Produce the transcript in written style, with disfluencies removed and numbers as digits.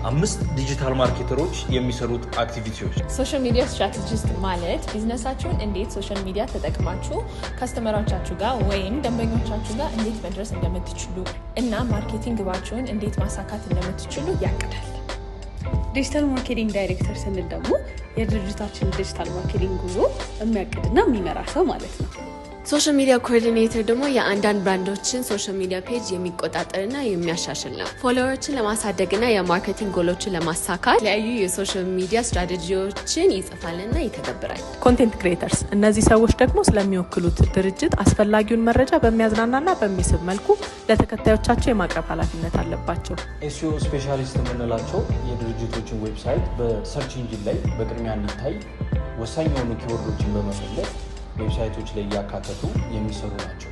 አምስት digital marketer ኦች የሚሰሩት activity ዎች። Social media strategist ማለት ቢዝነሳችሁን እንዴት social media ተጠቅማችሁ customer ኦቻችሁ ጋር ወይም ደንበኞቻችሁ ጋር እንዴት መድረስ እንደምትችሉ እና marketing ግባችሁን እንዴት ማሳካት እንደምትችሉ ያቅዳል። Digital marketing director ስንል ደግሞ የድርጅታችን digital marketing ጉዞ የሚያቅድና የሚመራ ሰው ማለት ነው። Social media coordinator ደግሞ የአንዳንድ brand ኦችን social media page የሚቆጣጠርና የሚያሻሽል ነው። Follower ኦችን ለማሳደግና የ marketing goal ኦችን ለማሳካት የተለያዩ የ social media strategy ዎችን ይጽፋልና ይተገብራል። Content creators፣ እነዚህ ሰዎች ደግሞ ስለሚወክሉት ድርጅት አስፈላጊውን መረጃ በሚያዝናናና በሚስብ መልኩ ለተከታዮቻቸው የማቅረብ ኃላፊነት አለባቸው። SEO specialist የምንላቸው የድርጅቶችን website በ search engine ላይ በቅድሚያ እንዲታይ ወሳኝ የሆኑ keyword ኦችን በመፈለግ website ኦች ላይ እያካተቱ የሚሰሩ ናቸው።